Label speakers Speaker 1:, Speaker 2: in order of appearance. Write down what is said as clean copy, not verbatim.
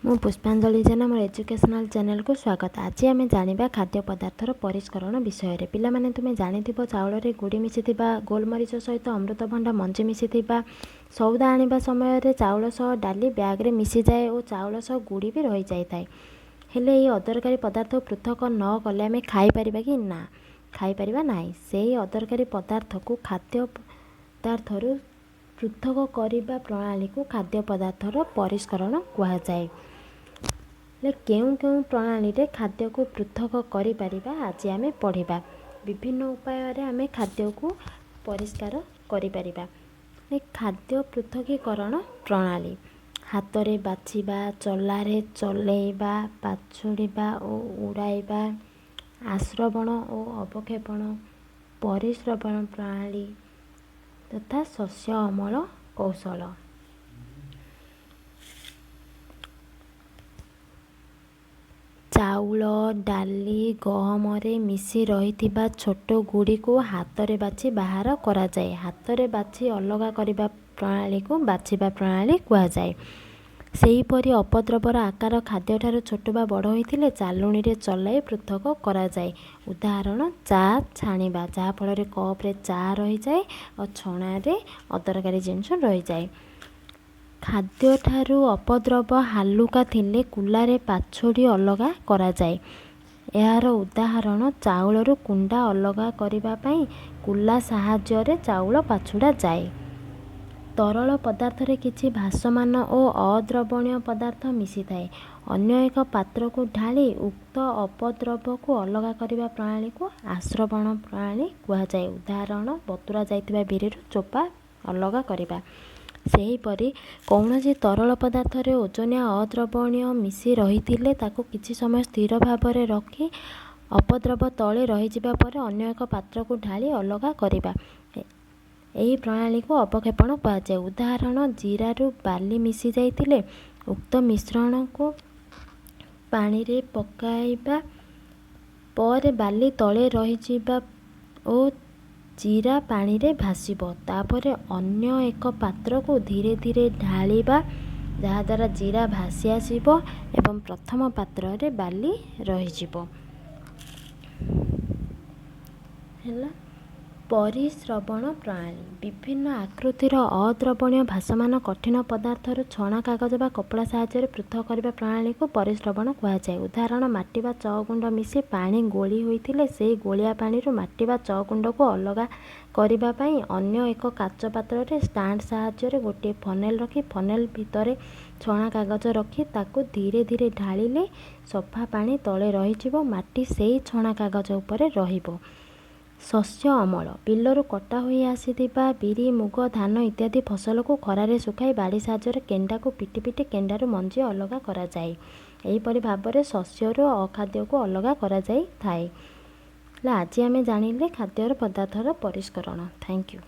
Speaker 1: ମୁଁ ପୁଷ୍ପାଞ୍ଜଳି ଜେନା, ମୋର ଏଜୁକେସନାଲ୍ ଚ୍ୟାନେଲକୁ ସ୍ୱାଗତ। ଆଜି ଆମେ ଜାଣିବା ଖାଦ୍ୟ ପଦାର୍ଥର ପରିଷ୍କରଣ ବିଷୟରେ। ପିଲାମାନେ, ତୁମେ ଜାଣିଥିବ ଚାଉଳରେ ଗୁଡ଼ି ମିଶିଥିବା, ଗୋଲମରିଚ ସହିତ ଅମୃତଭଣ୍ଡା ମଞ୍ଜି ମିଶିଥିବା। ସଉଦା ଆଣିବା ସମୟରେ ଚାଉଳ ସହ ଡାଲି ବ୍ୟାଗ୍ରେ ମିଶିଯାଏ ଓ ଚାଉଳ ସହ ଗୁଡ଼ି ବି ରହିଯାଇଥାଏ। ହେଲେ ଏହି ଅଦରକାରୀ ପଦାର୍ଥକୁ ପୃଥକ ନ କଲେ ଆମେ ଖାଇପାରିବା କି? ନା, ଖାଇପାରିବା ନାହିଁ। ସେହି ଅଦରକାରୀ ପଦାର୍ଥକୁ ଖାଦ୍ୟ ପଦାର୍ଥରୁ ପୃଥକ କରିବା ପ୍ରଣାଳୀକୁ ଖାଦ୍ୟ ପଦାର୍ଥର ପରିଷ୍କରଣ କୁହାଯାଏ। ହେଲେ କେଉଁ କେଉଁ ପ୍ରଣାଳୀରେ ଖାଦ୍ୟକୁ ପୃଥକ କରିପାରିବା, ଆଜି ଆମେ ପଢ଼ିବା। ବିଭିନ୍ନ ଉପାୟରେ ଆମେ ଖାଦ୍ୟକୁ ପରିଷ୍କାର କରିପାରିବା। ଖାଦ୍ୟ ପୃଥକୀକରଣ ପ୍ରଣାଳୀ: ହାତରେ ବାଛିବା, ଚଲାରେ ଚଲେଇବା, ପାଛୁଡ଼ିବା ଓ ଉଡ଼ାଇବା, ଆସ୍ରବଣ ଓ ଅବକ୍ଷେପଣ, ପରିସ୍ରବଣ ପ୍ରଣାଳୀ ତଥା ଶସ୍ୟ ଅମଳ କୌଶଳ। ଚାଉଳ, ଡାଲି, ଗହମରେ ମିଶି ରହିଥିବା ଛୋଟ ଗୁଡ଼ିକୁ ହାତରେ ବାଛି ବାହାର କରାଯାଏ। ହାତରେ ବାଛି ଅଲଗା କରିବା ପ୍ରଣାଳୀକୁ ବାଛିବା ପ୍ରଣାଳୀ କୁହାଯାଏ। ସେହିପରି ଅପଦ୍ରବର ଆକାର ଖାଦ୍ୟଠାରୁ ଛୋଟ ବା ବଡ଼ ହୋଇଥିଲେ ଚାଲୁଣିରେ ଚଲାଇ ପୃଥକ କରାଯାଏ। ଉଦାହରଣ, ଚା ଛାଣିବା, ଯାହାଫଳରେ କପ୍ରେ ଚା ରହିଯାଏ ଓ ଛଣାରେ ଅଦରକାରୀ ଜିନିଷ ରହିଯାଏ। ଖାଦ୍ୟଠାରୁ ଅପଦ୍ରବ ହାଲୁକା ଥିଲେ କୁଲାରେ ପାଛୁଡ଼ି ଅଲଗା କରାଯାଏ। ଏହାର ଉଦାହରଣ, ଚାଉଳରୁ କୁଣ୍ଡା ଅଲଗା କରିବା ପାଇଁ କୁଲା ସାହାଯ୍ୟରେ ଚାଉଳ ପାଛୁଡ଼ା ଯାଏ। ତରଳ ପଦାର୍ଥରେ କିଛି ଭାସମାନ ଓ ଅଦ୍ରବଣୀୟ ପଦାର୍ଥ ମିଶିଥାଏ। ଅନ୍ୟ ଏକ ପାତ୍ରକୁ ଢାଳି ଉକ୍ତ ଅପଦ୍ରବକୁ ଅଲଗା କରିବା ପ୍ରଣାଳୀକୁ ଆସ୍ରବଣ ପ୍ରଣାଳୀ କୁହାଯାଏ। ଉଦାହରଣ, ବତୁରା ଯାଇଥିବା ବିରିରୁ ଚୋପା ଅଲଗା କରିବା। ସେହିପରି କୌଣସି ତରଳ ପଦାର୍ଥରେ ଓଜନିଆ ଅଦ୍ରବଣୀୟ ମିଶି ରହିଥିଲେ ତାକୁ କିଛି ସମୟ ସ୍ଥିର ଭାବରେ ରଖି ଅପଦ୍ରବ ତଳେ ରହିଯିବା ପରେ ଅନ୍ୟ ଏକ ପାତ୍ରକୁ ଢାଳି ଅଲଗା କରିବା, ଏହି ପ୍ରଣାଳୀକୁ ଅବକ୍ଷେପଣ କୁହାଯାଏ। ଉଦାହରଣ, ଜିରାରୁ ବାଲି ମିଶି ଯାଇଥିଲେ ଉକ୍ତ ମିଶ୍ରଣକୁ ପାଣିରେ ପକାଇବା ପରେ ବାଲି ତଳେ ରହିଯିବା ଓ ଜିରା ପାଣିରେ ଭାସିବ। ତାପରେ ଅନ୍ୟ ଏକ ପାତ୍ରକୁ ଧୀରେ ଧୀରେ ଢାଳିବା, ଯାହାଦ୍ୱାରା ଜିରା ଭାସି ଆସିବ ଏବଂ ପ୍ରଥମ ପାତ୍ରରେ ବାଲି ରହିଯିବ। ହେଲା ପରିସ୍ରବଣ ପ୍ରଣାଳୀ। ବିଭିନ୍ନ ଆକୃତିର ଅଦ୍ରବଣୀୟ ଭାସମାନ କଠିନ ପଦାର୍ଥରୁ ଛଣା କାଗଜ ବା କପଡ଼ା ସାହାଯ୍ୟରେ ପୃଥକ କରିବା ପ୍ରଣାଳୀକୁ ପରିସ୍ରବଣ କୁହାଯାଏ। ଉଦାହରଣ, ମାଟି ବା ଚ ଗୁଣ୍ଡ ମିଶି ପାଣି ଗୋଳି ହୋଇଥିଲେ ସେହି ଗୋଳିଆ ପାଣିରୁ ମାଟି ବା ଚ ଗୁଣ୍ଡକୁ ଅଲଗା କରିବା ପାଇଁ ଅନ୍ୟ ଏକ କାଚ ପାତ୍ରରେ ଷ୍ଟାଣ୍ଡ ସାହାଯ୍ୟରେ ଗୋଟିଏ ଫନେଲ ରଖି ଫନେଲ ଭିତରେ ଛଣା କାଗଜ ରଖି ତାକୁ ଧୀରେ ଧୀରେ ଢାଳିଲେ ସଫା ପାଣି ତଳେ ରହିଯିବ, ମାଟି ସେଇ ଛଣା କାଗଜ ଉପରେ ରହିବ। ଶସ୍ୟ ଅମଳ। ବିଲରୁ କଟା ହୋଇ ଆସିଥିବା ବିରି, ମୁଗ, ଧାନ ଇତ୍ୟାଦି ଫସଲକୁ ଖରାରେ ଶୁଖାଇ ବାଡ଼ି ସାହାଯ୍ୟରେ କେଣ୍ଡାକୁ ପିଟି ପିଟି କେଣ୍ଡାରୁ ମଞ୍ଜି ଅଲଗା କରାଯାଏ। ଏହିପରି ଭାବରେ ଶସ୍ୟରୁ ଅଖାଦ୍ୟକୁ ଅଲଗା କରାଯାଇଥାଏ। ହେଲେ ଆଜି ଆମେ ଜାଣିଲେ ଖାଦ୍ୟର ପଦାର୍ଥର ପରିଷ୍କରଣ। Thank you.